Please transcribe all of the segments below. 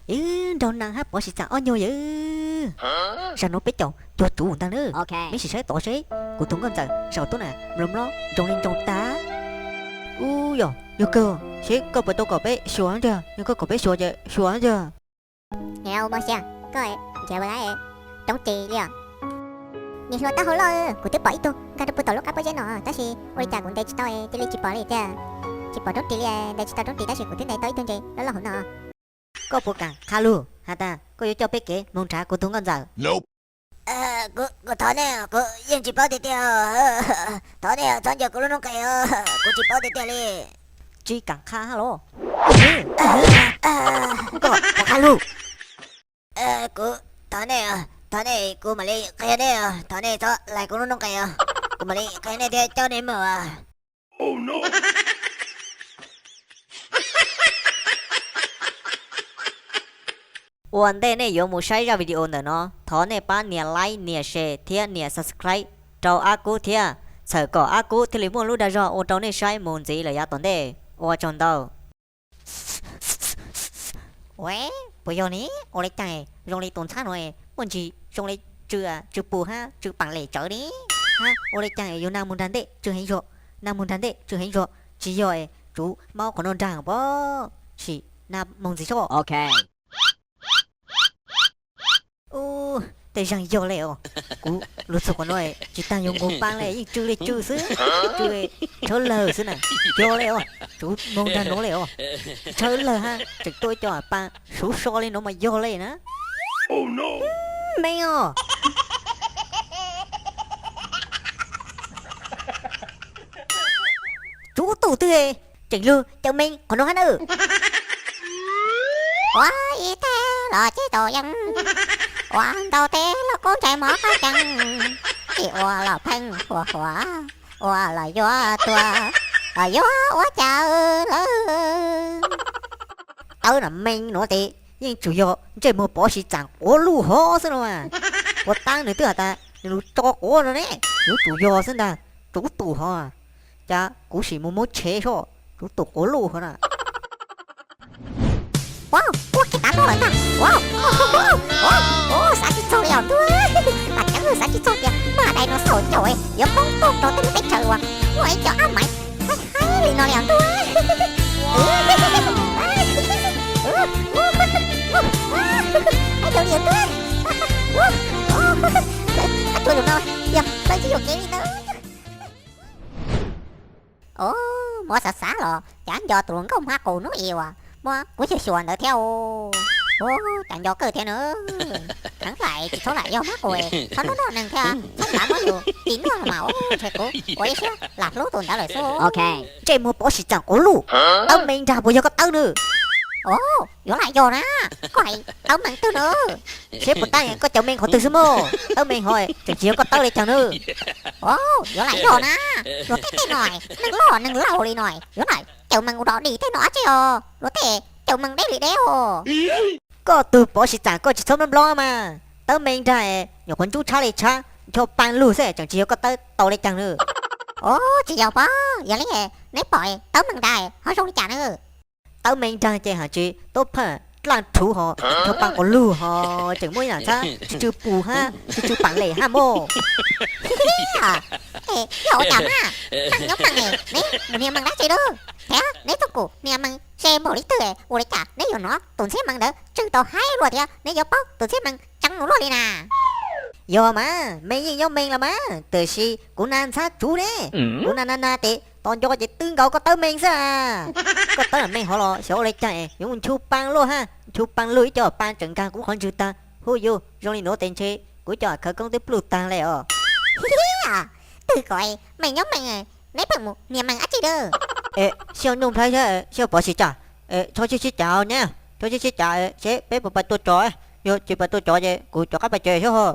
Ib nraug nees hab Pov Siv Txam ob nyuag yawm. Zaum no peb caum cuag cuv ntag nawb. Meb sim saib tod seb kuv tus nkauj ntxawm zaum tuab na mloog mlob nroo li nroo tag. Ub yog, yog kawg, seb koj puas tau kom peb xyuas tiag, yog koj kom peb xyuas ces xyuas tiag. Ua Mos Xia, koj nrhiav roob ris li os? Niam hluas taub hau loj, kuv twb pom ib tug nkag rau puag tom lub qab pob zeb no tab sis ua li cas kuv ntes tsis tau, cia li tsis pom li tiag. Tsis pom roob ris li, ntes tsis tau roob ris tab sis kuv twb ntes tau ib tug ntses loj loj hauv no. Koj puas kam qha lug has tas koj yuav coj peb kev moog nrhav kuv tug nkauj ntxawm? Kuv thov nej, kuv yeej tsis paub tiag tiag. Thov nej txhob ncaws kuv lub noob qes, kuv tsis paub tiag tiag li. Tsis kam qha hab los? Koj puas qha lug? Kuv thov nej, thov nej, kuv mam li qhia nej, thov nej txhob laig kuv lub noob qes, kuv mam li qhia nej thiab coj nej mus. Ua ntej nej yuav mus saib zaj video ntawm no, thov nej pab nias like, nias share thiab nias subscribe rau Ab Kub thiab, txhawm kom Ab Kub thiaj li muaj lub dag zog ua rau nej saib mus ntxiv lawm yav tom ntej. Ua tsaug ntau. Ua, puas yog ne? Ua li cas zoo li tus ntxhab no muaj ntsis zoo li tsw, tsw pus hab tsw paam lem tsawv ne? Hab ua li cas yuav nag mus nrag ntej tsw heev zog, nag mus nrag ntej tsw heev zog? Tsis yog es tsuv maub qhov no nrag pob? Sim nag moog ntxiv soj. Ub, tej zaag yog le os. Kuv lug txug qhov no tsis taag yuav nqug paab le, yeej tsw le tsw xwb, tsw tshawb lawg xwb na. Yog le os, tsuv moog nrag nuav le os. Tshawb lawg hab tseem tuaj ib co paab suv so le nuav mas yog le na. Meej os. Tsuv tug twg tseem lug caw meej qhov nuav hab na. Ua ib teg los ces tau yeej, ua ntau teg los kuj ntsais mov qab ceev, tsis ua los pheej huas huas, ua los yuav tuag, los yuav ua cas lawm. Tawb na meej nuav tes yeej tsuas yog ntsej muag Pov Siv Txam quav luj hov xwb no mas. Ua taab nwg twb has tas nwg lug tso quav no ne, yuav tsum yog xwb ntag. Tsuv tus hov, cas kuv sim mus muab tshev soj, tsuv tus quav luj hov na. Ua, ua kiag tav nplooj lawm ntag. Ua, xav tsis txog li os ntuj, tas ceev xav tsis txog tias maj dinosaur caum yuav poob tuaj rau tej lub teb chaws uas muaj ib co ab maiv haib haib li no li os ntuj. Haib zoo li os ntuj. Ab, tsuas zaum no yog plaub tsib caug kev li ntawd. Muab xav xav los cav nco tus hluas nkauj hmab qus hnub i uas muab kuv xyuas xyuas ntawd thiab. Ua, cav nco kawg thiab na. Kheev lam tsis txhob lam yog hmab qus, txhob noj noj neeg thiab, txhob lam muab yus tsis noj mas ua ntshe kuv ua ib siab lam hlub tus ntawd lawm xwb. Ntsej muag Pov Siv Txam quav luj, tawb meej nrag puas yog koj tawb na? Yuav lam yog na, koj hais tawb meej twg na? Seb puas tab koj caw meej qhov twg xwb mog, tawb meej hov tseem tsis yog koj tawb li cas na. Yuav lam yog na, luag tej tej no neeg loj neeg laus li no yuav lam caw meej ua dog dig tej no dab tsi os, luag tej caw meej deb li deb os. Koj tug Pov Siv Txam koj tsis txhob nplob nplob mas, tawb meej nrag nyuam qhuav ntsuj tshab li tshab, ncho paa lug xwb tseem tsis yog koj tawb tau li cas na. Tsis yog pob, yog li neb pom tawb meej nrag ho zoo li cas na? Tawb meej nrag ces haj tsis tuab pheej dlaaj rhuv ho, ncho paa quas lug ho, tseem muaj ib yaam ntxhab tsw tsw pus hab tsw tsw paam lem hab mog. Yog ua cas mas, meej nyob meej, neb mus hnia meej dab tsi lawm? Thiab neb txooj kum hnia meej ze npaum li twg, ua li cas neb yuav hnov tus ntxhiab meej ntawd tsw tau haib luaj thiab neb yuav paub tus ntxhiab meej tseeb luaj li na? Yog mas, meej yeej nyob meej los mas, tiam sis kuv na ntxhab tsuv ne, kuv na na na tes tos nco ces twb nkaus koj tawb meej xwb a. Koj tawb meej hov los xyov ua li cas yuav mus nchu paa luaj hab, nchu paa lug ib co paa tseem nkag kuv qhov ntswg tag. Hu yus zoo li nuav tes ntshe kuv cov khawv koob twb pluj tag le os. Twg kom meej nyob meej, neb pheej mus hnia meej dab tsi lawm? Sib nyooj nplhaib thiab sib Pov Siv Txam, txhob sib sib cav nyab, txhob sib sib cav, seb peb puas pais tua tsov, yog tsis pais tua tsov ces kuv rov qab pais caw xwb ho.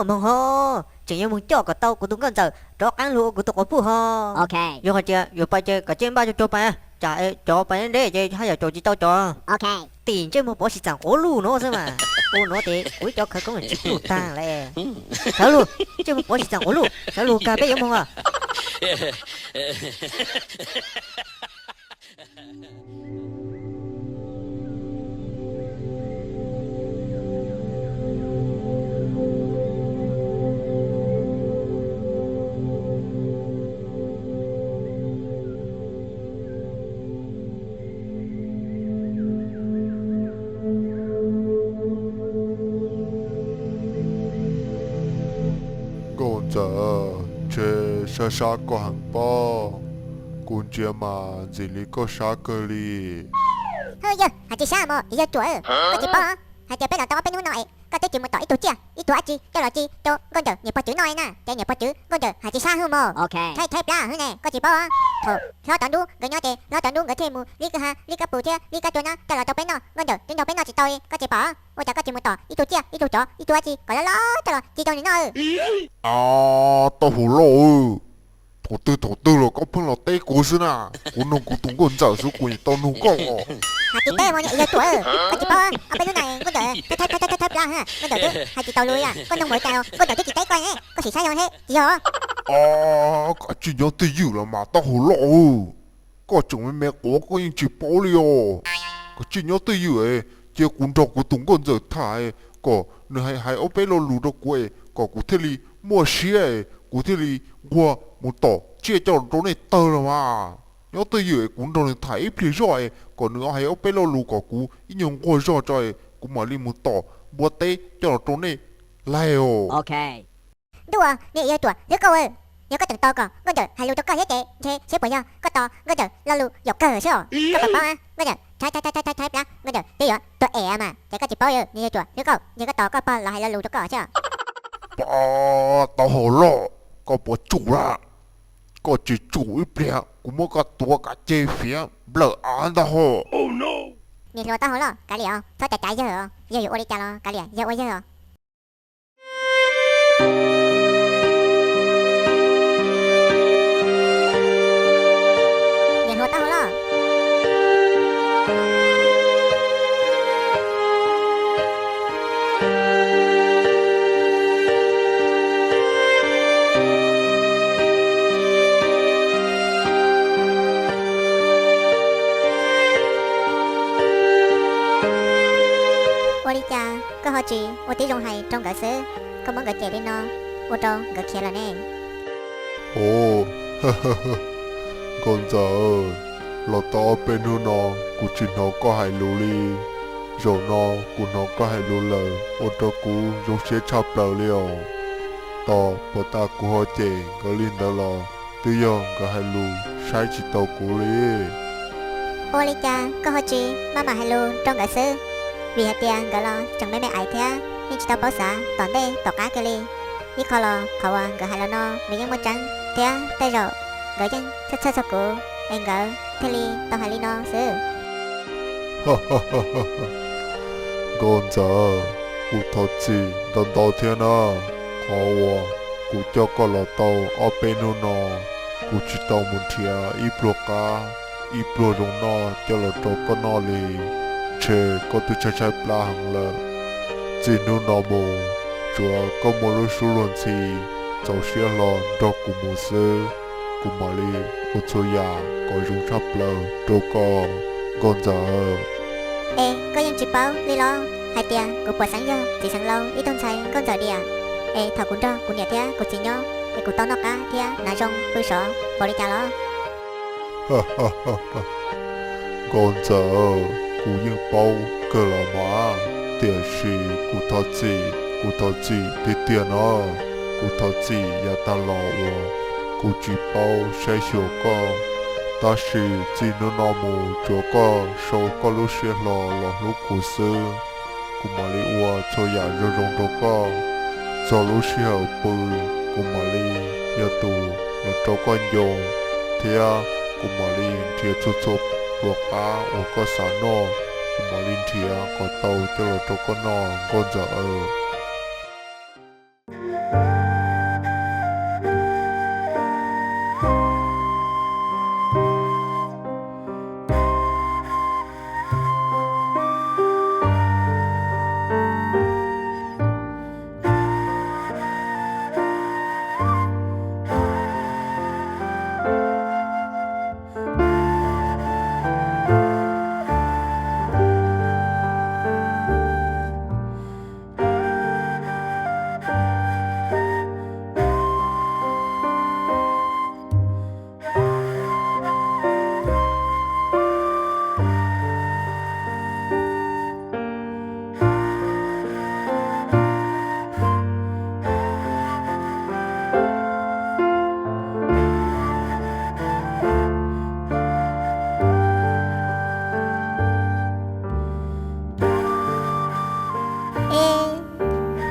Moog ho, tseem yuav moog coj kom tau kuv tus nkauj ntxawm rov qaab lug ua kuv tus quas puj ho. Yog hais tias yuav pais ces kom cia npaj tsuag tsuag pais, tsam tsov pais deb deb ces haj yam caum tsis tau tsov. Tim ntsej muag Pov Siv Txam quav luj nuav xwb mas, ua nuav tes kuv ib cov khawv koob tsis pluj tag le. Sawv lug, ntsej muag Pov Siv Txam quav luj, sawv lug kag peb yuav moog os. Sab sab koj heev pob, kuv ntsia mas ntxim li koj sab kawg li. Hwb, yog hais tsis sab mog, yog ruam, koj tsis paub hais tias peb los tau ob peb hnub no es koj twb tsis mus tom ib tug tsiaj ib tug dab tsi coj los ci rau nkauj ntawm niam pog tswv noj li na, ces niam pog tswv nkauj ntawm hais tsis sab hwb mog. Thaib thaib plab hwb ne, koj tsis paub. Thaum hlob tov ntub nkawd nyob ces hlob tov ntub nkawd thiaj mus lib kwj ha lib kab pus thiab lib kab cua nyab coj los rau peb noj, nkauj ntawm twb nrog peb noj tsis tau li, koj tsis pom. Ua cas koj tsis mus tom ib tug tsiaj ib tug tsov ib tug dab tsi kom loj loj coj los ci rau nws noj? Ab, tau hauv loj, thaum twg thaum twg los koj pheej los teb kuv xwb na. Kuv nug kuv tus nkauj ntxawm xwb kuv yeej tau nug koj. Hais tsis teb mog, yog ruam, koj tsis paub, ob peb hnub no nkauj ntawm thaib thaib thaib plab, nkauj ntawm twb hais tsis tau lus li, koj nug npaum cas los nkauj ntawm twb tsis teb koj, koj sim saib zoo thiab tsis yog? Ab, kav tsij nyob twj ywm los mas tau hauv loj. Koj tseem me me quav koj yeej tsis paub li os. Kav tsij nyob twj ywm, cia kuv nrog kuv tus nkauj ntxawm tham kom nws hais hais ob peb lo lus rau kuv es kom kuv thiaj li muaj siab es kuv thiaj li nquag mus tom tsiaj coj los rau nej tawg los mas. Nyob twj ywm es kuv nrog nws tham ib pliag zoj es kom nws hais ob peb lo lus kom kuv ib nyuag nquag zog tso es kuv mam li mus tom npua teb coj los rau nej laig os. Ntuj, niag yawg ruam hlwb koj, yog koj tseem tos kom nkauj ntxawm hais lus rau koj thiab ces ntshe seb puas yog koj tos nkauj ntxawm lo lus yaum kawg xwb os. Koj puas paub nkauj ntxawm thaib thaib thaib plab, nkauj ntxawm twb yuav tuag es mas, ces koj tsis paub, niag yawg ruam hlwb koj, ntshe koj tos koj pog los hais lo lus rau koj xwb os. Pab, tau hauv loj, koj puas tsum lawm? Koj tsis tsum ib pliag kuv muab koj tuav kav ceg fiav nplawm av ntag hos. Niag hluas tau hauv loj, kav liam os, txhob cav cav yawg os, yawg yuav ua li cas los kav liam, yawg ua yawg os. Niag hluas tau hauv loj. Ua li cas koj ho tsis ua tib zoo hais rau nkawd xwb, koj muab nkawd cem li no ua rau nkawd khiav lawm ne? Ov, nkauj ntxawm, los tau ob peb hnub no kuv tsis hnov koj hais lus li. Zaum no kuv hnov koj hais lus lawm ua rau kuv zoo siab tshaj plaws li os. Tos puas tas kuv ho cem nkawd li ntawd los twb yog nkawd hais lus saib tsis taus kuv li. Ua li cas koj ho tsis maj mam hais lus rau nkawd xwb? Vim hais tias nkawd los tseem me me aiv thiab yeej tsis tau paub xav tom ntej tom qab kiag li. Ib qho los qhov uas nkawd hais los no nws yeej muaj tseeb thiab tej zaum nkawd yeej txhawj txhawj txog kuv es nkawd thiaj li tau hais li no xwb. Nkauj ntxawm, kuv thov txim ntau ntau thiab na. Qhov uas kuv coj koj los tau ob peb hnub no, kuv tsis tau mus nrhiav ib pluag qab ib pluag zoo noj coj los rau koj noj li. Ntshe koj twb tshaib tshaib plab heev lawm. Txij hnub no mus, tsuav koj muaj lub suab luag ntxhi txaus siab hlo nrog kuv mus xwb, kuv mam li ua txhua yam kom zoo tshaj plaws rau koj, nkauj ntxawm. Es koj yeej tsis paub li los hais tias kuv puas xeev yog txiv xeev laus ib tug ntxhais nkauj ntxawm diam? Es thaum kuv nrog kuv niam thiab kuv txiv nyob es kuv tau noj qab thiab hnav zoo pw sov npaum li cas los? Nkauj ntxawm, kuv yeej paub kawg los mas, tiam sis kuv thov txim, kuv thov txim tiag tiag no. Kuv thov txim yav tag los uas kuv tsis paub saib xyuas koj, tab sis txij hnub no mus tsuav koj sau koj lub siab hlo los hlub kuv xwb, kuv mam li ua txhua yam zoo zoo rau koj. Txog lub sij hawm pw, kuv mam li yog tus los rau koj ncoo, thiab kuv mam li nrhiav txhua txhua pluas qab uas koj xav noj, kuv mam li nrhiav kom tau coj los rau koj noj, nkauj ntxawm aw.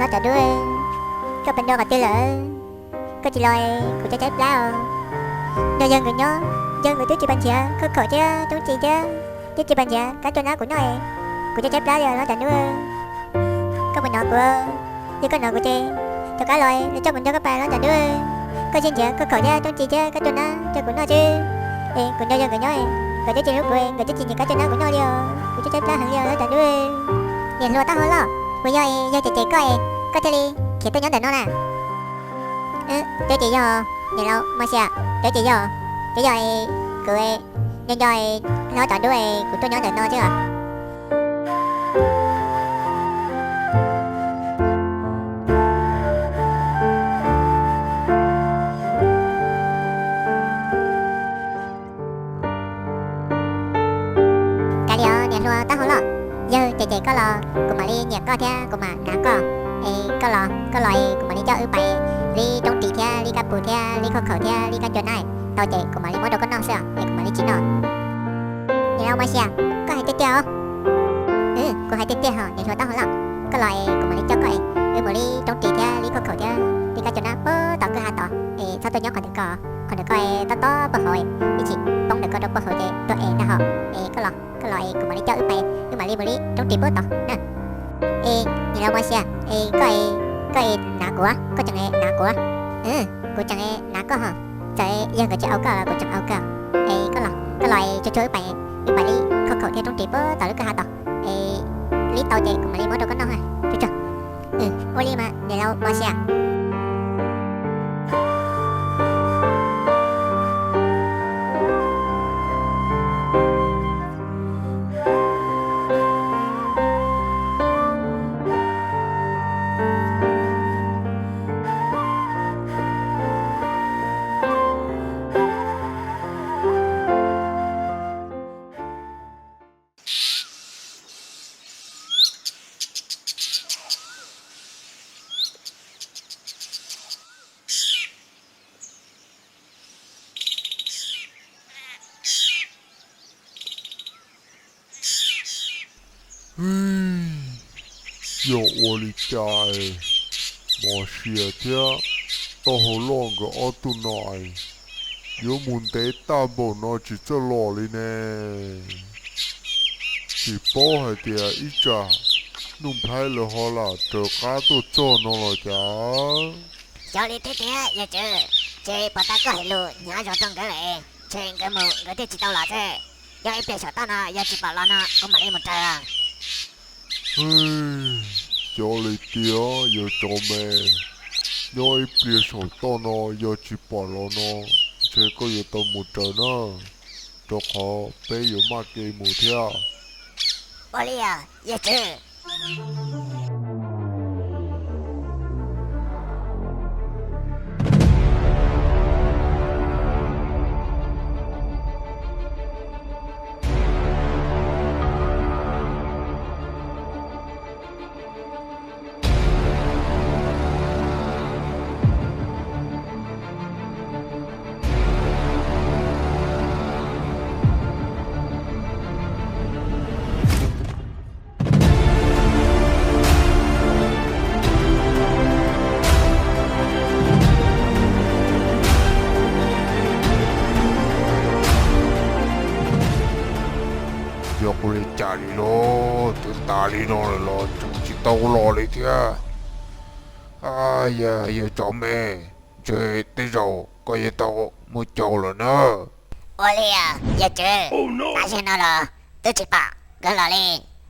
Hlob Tsov Dub, koj puas nyob qhov twg lawm? Koj tsis los kuv cov tshaib plab os. Nrog yawg nkawd nyob, yawg nkawd twb tsis pom nrhiav khauj khaum thiab roob ris thiab, twb tsis pom nrhiav kab coj nab kuv noj, kuv cov tshaib plab li hlob Tsov Dub. Koj puas hnov kuv? Yog koj hnov kuv ces rov qab los, lawv coj kuv nrog koj pais hlob Tsov Dub. Koj sib nrhiav khauj khaum thiab roob ris thiab kab coj nab rau kuv noj xwb. Es kuv nrog yawg nkawd nyob, nkawd twb tsis hlub kuv, nkawd twb tsis nrhiav kab coj nab kuv noj li os, kuv cov tshaib plab heev li os hlob Tsov Dub. Niam hluas Tauj Hau Loj, puas yog yawg cem cem koj es koj thiaj li khiav tuaj nyob ntawm no na? Twb tsis yog, niam laus Mos Xias, twb tsis yog. Twb yog kuv nco nco hlob Tsov Dub es kuv tuaj nyob ntawm no xwb os. Kav liam niam hluas Tauj Hau Loj, yawg cem cem koj los kuv mam li nyiam koj thiab kuv mam hnav koj. Es koj los, koj los es kuv mam li coj wb pais li roob ris thiab li kab pus thiab li khauj khaum thiab li kab cua nab tau ces kuv mam li muab rau koj noj xwb es kuv mam li tsis noj. Niam laus Mos Xias, koj hais tiag tiag os? Kuv hais tiag tiag hos niam hluas Tauj Hau Loj. Koj los es kuv mam li coj koj es wb mus li roob ris thiab li khauj khaum thiab li kab cua nab puag tom kwj ha tod es txhob tuaj nyob qhov ntawm ko, qhov ntawm ko es tob tob puag hauv, ib chim poob ntawm ko rau puag hauv ces tuag es ntag hos. Es koj los, koj los es kuv mam li coj wb pais, wb mam li mus li roob ris puag tod na. Es niam laus Mos Xias, es koj, koj es hnav kuv, koj tseem hnav kuv? Kuv tseem hnav koj hos. Txawm yawg nkawd tsis au koj los kuv tseem au koj. Es koj los, koj los es tsuag tsuag wb pais, wb pais li khauj khaum thiab roob ris puag tom lub kwj ha tod. Es li tau ces kuv mam li muab rau koj noj. Tsuag tsuag. Ua li mas niam laus Mos Xias. Yog ua li cas es Mos Xias thiab Tauj Hau Loj nkawd ob tug no es yuav mus ntev tag npaum no tsis txawj los li ne? Tsis paub hais tias ib tsam Nuj Nplhaib lawv ho lam raws qab tuaj txog no los cas. Xyov li thiab tiag yawg tswv, ntshe puag ta koj hais lus hnyav zog rau nkawd lawm, ntshe nkawd mus nkawd thiaj tsis tau los xwb. Yog ib pliag saum toj no yog tsis pom los no kuv mam li mus raws. Xyov li tiag yawg tsov me, nyob ib pliag saum toj no yog tsis pom los no, ntshe koj yuav tau mus raws na, rau qhov peb yuav maj kev mus thiab. Ua li os yawg tswv. Yog ua li cas li los twb tas li no lawm los tseem tsis tau los li thiab. Yawg tsov me, ntshe tej zaum koj yuav tau mus caum lawm na. Ua li yawg tswv, tab sis no los twb tsis pom nkawd los li,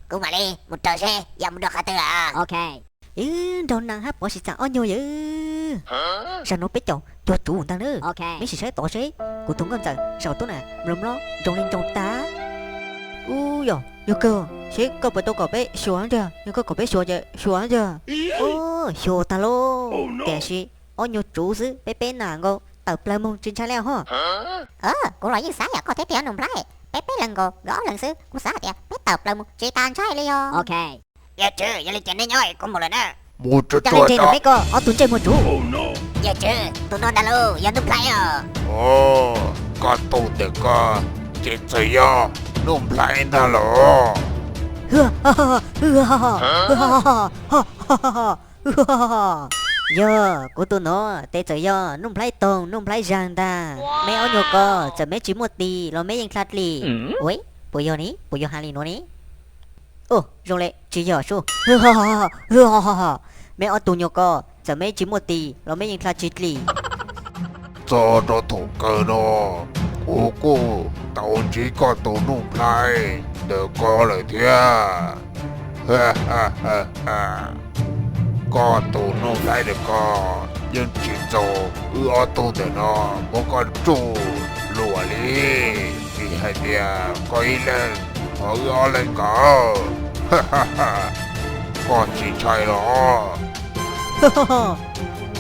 kuv mam li mus raws seb yog mus rau qhov twg lawm. Ib nraug nees hab pov sis txam ob nyuag yawg. Zaum no peb caum cuag tsuv ntag na. Meb sim saib tod seb kuv tus nkauj ntxawm zaum tuab na mloog mlob nroos li nroos tag. Ub yog, yog kawg, seb koj puas tau kom peb xyuas ntag, yog koj kom peb xyuas ces xyuas ntag. Ub, xyuas tag lauj. Tiam sis ob nyuag tsuv xwb peb peb na nkaus tawm plaws moog tsis ntshai li hos. Kuv los yeej xav yam koj thiab tiag Nuj Nplhaib, peb peb leeg nkaus nkawd ob leeg xwb kuv xav hais tias peb tawm plaws moog tsis tas ntshai li os. Yawg tswv, yog li ces nej nyob kuv mus lawm na. Mus tsuag tsuag li ntawm meb ko ob tug ntsej muag tsuv. Yawg tswv, tus no ntag lauj yog Nuj Nplhaib os. Koj tus ntawm ko ces txawm yog Nuj Nplhaib ntag lauj. Yog, kuv tus no ces txawm yog Nuj Nplhaib Toog Nuj Nplhaib Zag ntag. Meb ob nyuag ko txawm meb tsis muaj tis los meb yeej dlha dlim. Ua, puas yog ne? Puas yog hais li no ne? Ua, zoo li tsis yog sub. Meb ob tug nyuag ko txawm meb tsis muaj tis los meb yeej dlha tsis dlim. Txog rau thaum kawg no, kuv kuj tau ntsib koj tus Nuj Nplhaib ntawm ko lawm thiab. Koj tus Nuj Nplhaib ntawm ko yeej tsis txaus wb ob tug ntawm no muab koj tsuj luam li, vim hais tias koj ib leeg ho wb ob leeg nkaus. Koj tsis ntshai los?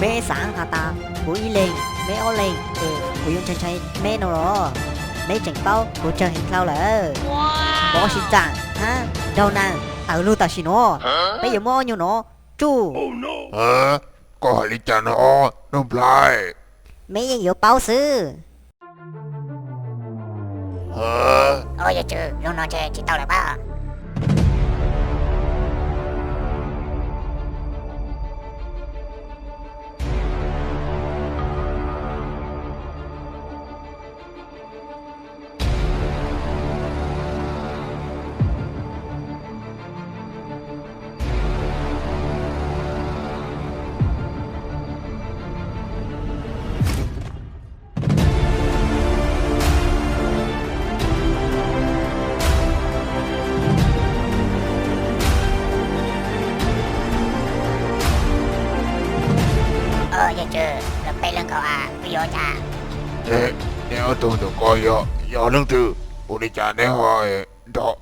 Meb xav has tas kuv ib leeg meb ob leeg ces kuv yuav ntshai ntshai meb no los? Meb tseem paub kuv tsawg heev dhau lawm. Pov Sib Txaam hab Nraug Naag, tawm lug tam sim no, peb yuav muab ob nyuag no tsuj. Koj hais li cas no, Nuj Nplhaib? Meb yeej yuav paub xwb. Yog tswv, zoo no ntshe tsis tau lawm pab. Yog tswv, lawv peb leeg nkaus a, wb yuav ua cas? Neb ob tug ntawm ko yog leej twg? Ua li cas neb ho nrog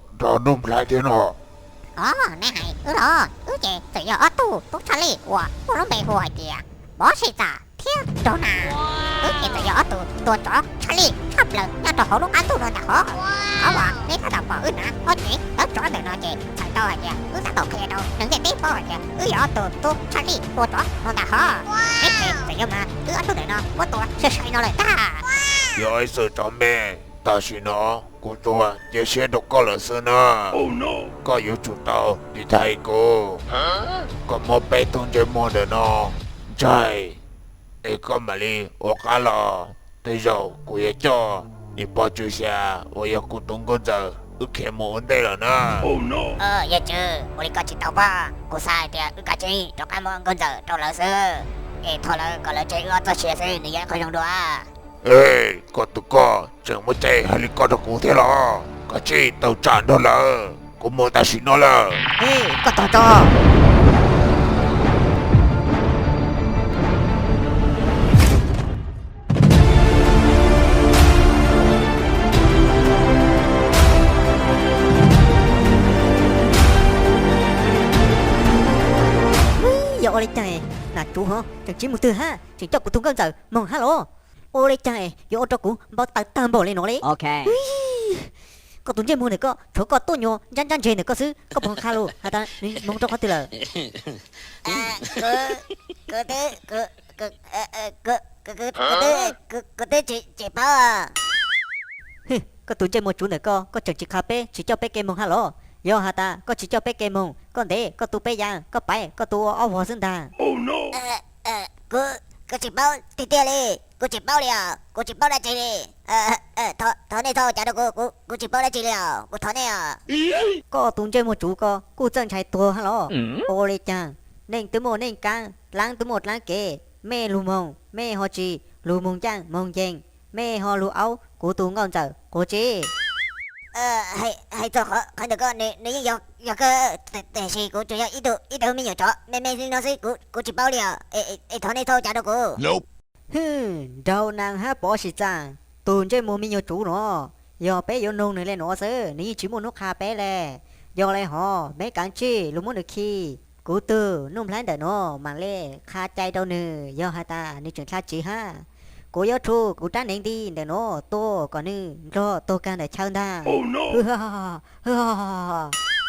Nuj Nplhaib thiab no? Os, neb hais wb los? Wb ces txawm yog ob tug tub tshaj lij uas muaj lub npe hu hais tias Pov Sib Txaam thiab Nraug Naag. Wb ces txawm yog ob tug tua tsov tshaj lij tshaj plaws nyob rau hauv lub qab ntuj no ntag hov. Qhov uas neb tab tom pom wb hnav ob cev tawv tsov ntawm no ces txhais tau hais tias wb tab tom qhia rau neeg ntiaj teb paub hais tias wb yog ob tug tub tshaj lij tua tsov no ntag hov. Neb ces txawm yog mas wb ob tug ntawm no muab tua sai sai no lawm ntag. Yog ib xwm tso me, tam sim no kuv tsuas cia siab rau koj lawm xwb na. Koj yuav tsum tau tiv thaiv kuv. Koj muab peb tug ntsej muag ntawm no ntsaig, es koj mam li ua qab los. Tej zaum kuv yuav coj niam pog Tswv Xyas uas yog kuv tus nkauj ntxawm wb khiav mus ua ntej lawm na. Yog tswv, ua li ko tsis tau pab, kuv xav hais tias wb kav tsij rov qab muab nkauj ntxawm rau lawv xwb, es thov lawv kom lawv tseg wb ob txoj sia xwb nws yog ib qho zoo dua. Koj tus koj tseem muaj cai hais li ko rau kuv thiab los? Kav tsij tawm tsam nrog lawv, kuv mus tam sim no lawm. Koj tos tso. Yog ua li cas Nam Tsuv ho tseem tsis mus twg hab, tseem coj kuv tus nkauj ntxawm moog hab los? Ua li cas yuav ua rau kuv npau taws tag npaum li no li? Koj tus ntsej muag ntawm koj tshuav koj tuaj nyuag ntsab ntsab ntseg ntawm koj xwb, koj puas qha lus has tas nws moog rau qhov twg lawm? Kuv twb tsis paub. Koj tus ntsej muag tsuv ntawm koj, koj tseem tsis qha peb, tsis coj peb kev moog hab los? Yog has tas koj tsis coj peb kev moog, koj ntev koj tu peb yaav, koj paiv koj tu ua ob vog xwb ntag. Kuv tsis paub tiag tiag li, kuv tsis paub li os, kuv tsis paub dab tsi li. Thov nej txhob ua cas rau kuv, kuv tsis paub dab tsi li os, kuv thov nej os. Koj tus ntsej muag tsuv ko kuj txawj ntshai tuag hab los? Ua li cas neej twb muaj neej kaab, dlaab twb muaj dlaab kev, mej lug moog mej ho tsis lug moog ncaaj moog nceeg, mej ho lug aub kuv tus nkauj ntxawm quas tsi? Hais txog qhov ntawm ko nws yeej yog kawg, tiam sis kuv tsuas yog ib tug me nyuam tsov me me li no xwb, kuv tsis paub li os. Es thov nej txhob ua cas rau kuv. Hwm, Nraug Naag hab Pov Sib Txaam, tus ntsej muag me nyuag tsuv no, yog peb yuav noog nws le nuav xwb nws yeej tsis muaj hnub qha peb le. Yog le hov peb kaav tsij lug muab nws khi. Kuv tug Nuj Nplhaib ntawm nuav maam le qha cai rau nws, yog has tas nws tseem dlha tsiv hab, kuv yuav tshuj kuv rab hneev nti ntawm nuav tuaj kom nws nrog tuag kag ntawm chaw ntag.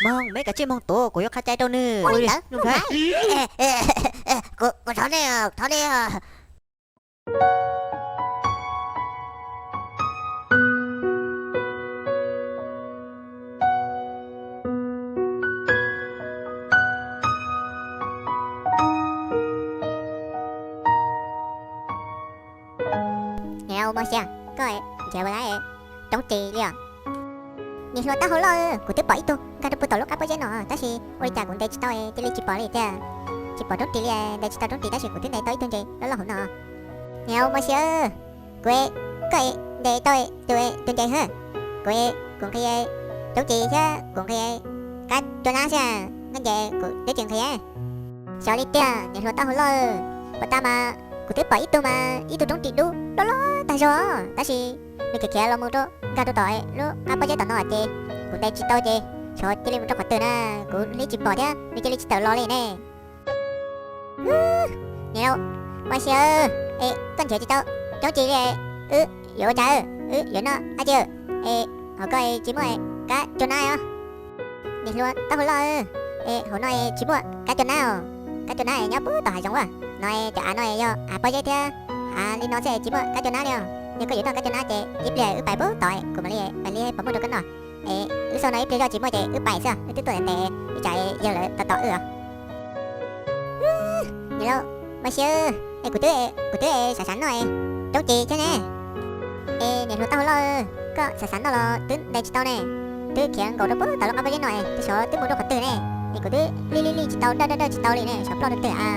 Moog, peb kaav tsij moog tuav, kuv yuav qha cai rau nws. Nuj Nplhaib, kuv thov nej, thov nej. Mos Xia, koj nrhiav ua dab roob ris li os? Niam hluas taub hau loj, kuv twb pom ib tug nkag rau puag tom lub qab pob zeb no tab sis ua li cas kuv ntes tsis tau cia li tsis pom li tiag. Tsis pom roob ris li, ntes tsis tau roob ris tab sis kuv twb ntes tau ib tug ntses loj loj hauv no. Niam Mos Xia, kuv, koj ntes tau tus, tus ntses hab? Kuv, kuv nqhis roob ris thiab kuv nqhis qab cua nab xwb, nkaj ntses kuv twb tsis nqhis. Xyov li tiag niam hluas taub hau loj, puas tas mas kuv twb pom ib tug mas ib tug roob ris dub loj loj tag zog tab sis nws khiav khiav los mus rau nkag rau tom lub qab pob zeb tom no ces kuv ntes tsis tau ces xyov cia li mus rau qhov twg na, kuv hlib tsis pom thiab nws cia li tsis tawm los li ne. Niam Mos Xia, es koj nrhiav tsis tau roob ris li, wb yuav ua cas, wb yuav noj dab tsi? Es hauv ko tsis muaj qab cua nab os. Niam hluas taub hau loj, es hauv no tsis muaj qab cua nab os. Qab cua nab nyob puag tom hav zoov as no, cov av no yog av pob zeb thiab av li no xwb tsis muaj qab cua nab li os. Yog koj yuav noj qab cua nab ces ib pliag wb pais puag tod kuv mam li pais li pom muaj rau koj noj. Es wb xauj no ib pliag zoj tsis muaj ces wb pais xwb, wb twb tuaj ntev ib tsam yawg lawv tos tos wb os. Niam laus Mos Xia, es kuv twb, kuv twb xav xav noj roob ris thiab ne. Es niam hluas taub hau loj, koj xav xav noj los twb ntes tsis tau ne, twb khiav nkaum rau puag tom lub qab pob zeb no es xyov twb mus rau qhov twg ne. Es kuv twb hlib hlib hlib tsis tau, dawj dawj dawj tsis tau li ne, xyov ploj rau twg a.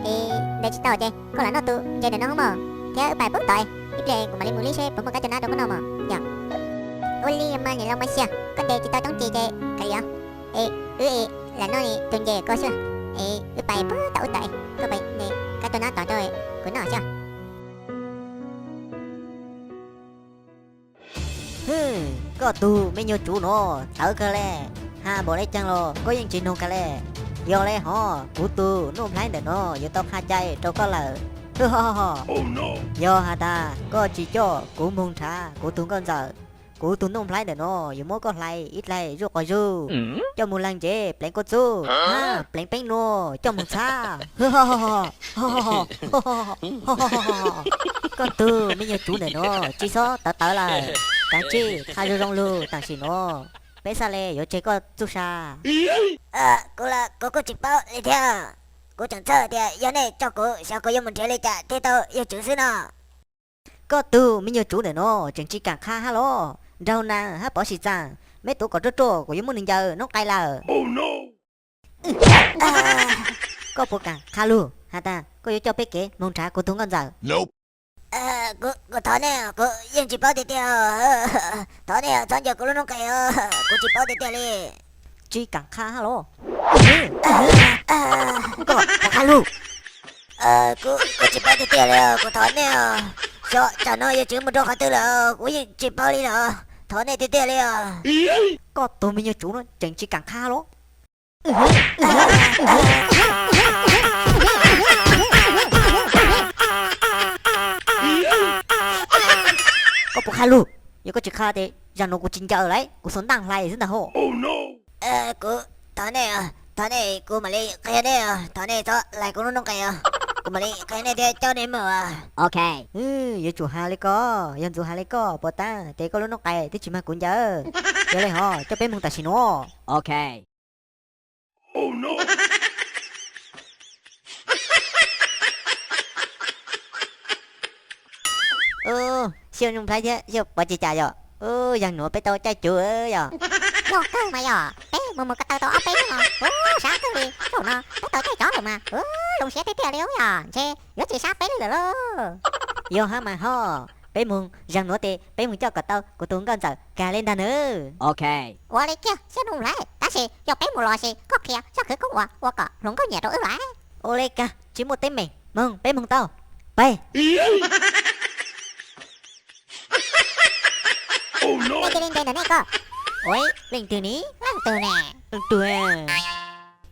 Es ntes tsis tau ces koj lam noj tus ntses ntawm no mog, thiab wb pais puag tod, ib pliag kuv mam li mus hlib seb puas muaj qab cua nab rau koj noj mog yom. Ua li mas niam laus Mos Xia, koj ntes tsis tau roob ris ces kav liam, es wb lam noj tus ntses koj xwb, es wb pais puag tom ub tod, koj pais ntes qab cua nab tod rau kuv noj xwb. Hwm, koj tus me nyuam tsuv no tawv kawg li, hais npaum li cas los koj yeej tsis mloog kiag li. Yog li hos kuv tus Nuj Nplhaib ntawm no yuav tau qha cai rau koj lawm. Yog has tas koj tsis coj kuv moog nrhav kuv tug nkauj ntxawm, kuv tus Nuj Nplhaib ntawm no yuav muab koj hlais ib dlaig zuj quas zug, coj moog leeg ntsev pleev kua txuj, pleev peeb luaj coj moog txhab. Koj tug me nyuam tsuv ntawm no tsis txhob tawv tawv lawm, kav tsij qha zoo zoo lug tam sim no, peb xav li yuav tseg koj txuj sa. Kuv los kuv kuj tsis paub li thiab, kuv tseem txhawj tias yog nej coj kuv xyov kuv yuav mus nrhiav li cas thiaj tau yawg tswv xwb no. Koj tug me nyuam tsuv ntawm no tseem tsis kam qha hab los? Nraug nas hab Pov Sim Txaam, meb tuav kom ruaj ruaj kuv yuav muab nws ncaws noob qai lawm. Koj puas kam qha lug has tas koj yuav coj peb kev moog nrhav kuv tug nkauj ntxawm? Kuv thov nej, kuv yeej tsis paub tiag tiag. Thov nej txhob ncaws kuv lub noob qai, kuv tsis paub tiag tiag li. Tsis kam qha hab los? Koj puas qha lug? Kuv tsis paub tiag tiag li, kuv thov nej, xyov tsam no yawg tswv mus rau qhov twg lawm kuv yeej tsis paub li lawm, thov nej tiag tiag li os. Koj tug me nyuam tsuv no tseem tsis kam qha los? Koj puas qha lug? Yog koj tsis qha ces zaum no kuv tsis ncaws lawm, kuv xuas ntaaj hlais xwb ntag hos. Kuv thov nej, thov nej, kuv mam li qhia nej, thov nej txhob hlais kuv lub noob qai, kuv mam li qhia nej thiab coj nej mus. Yuav tsum has li koj, yog ntxuav has li koj puas tas ces koj lub noob qai twb tsis mag kuv ncaws. Yog li hos coj peb mus tam sim no. Xyov Nuj Nplhaib thiab xyov Pov Tsis Cas yom, zaum no peb tau caij cuv yom. Yog kawg mas yom, peb mus mus ko taw tau ob peb hnub no, sab kawg li, zaum no peb tau caij cov lawm mas, zoo siab tiag tiag li yom, ntshe yuav tsis sab peb li lawm lauj. Yog hab mas hos, peb mus zaum no ces peb mus coj kom tau kuv tus nkauj ntxawm kag li ntag nawb. Ua li kiag xyov Nuj Nplhaib, tab sis yog peb mus los sis koj qhia txoj khawv koob uas ua kom hluas nkauj nyiam rau wb lawm. Ua li kag tsis muaj teeb meem, moog peb moog tau. Peb. Nej cia li nres ntawm nej koj. Ua, leej twg ne? Leej twg ne? Leej twg?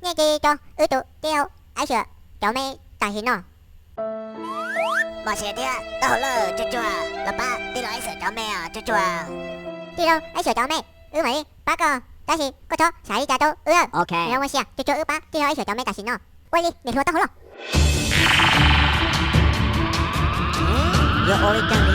Nej cia li tso wb tus tij laug Aib Xyuam cov me tam sim no. Mos Xia thiab Taub Hau Lawj, tsuag tsuag los pab tij laug Aib Xyuam cov me os, tsuag tsuag. Tij laug Aib Xyuam cov me, wb mam li pab koj, tab sis koj txhob xav li cas rau wb. Mos Xia, tsuag tsuag wb pab tij laug Aib Xyuam cov me tam sim no. Ua li niam hluas Taub Hau Lawj. Yog ua li cas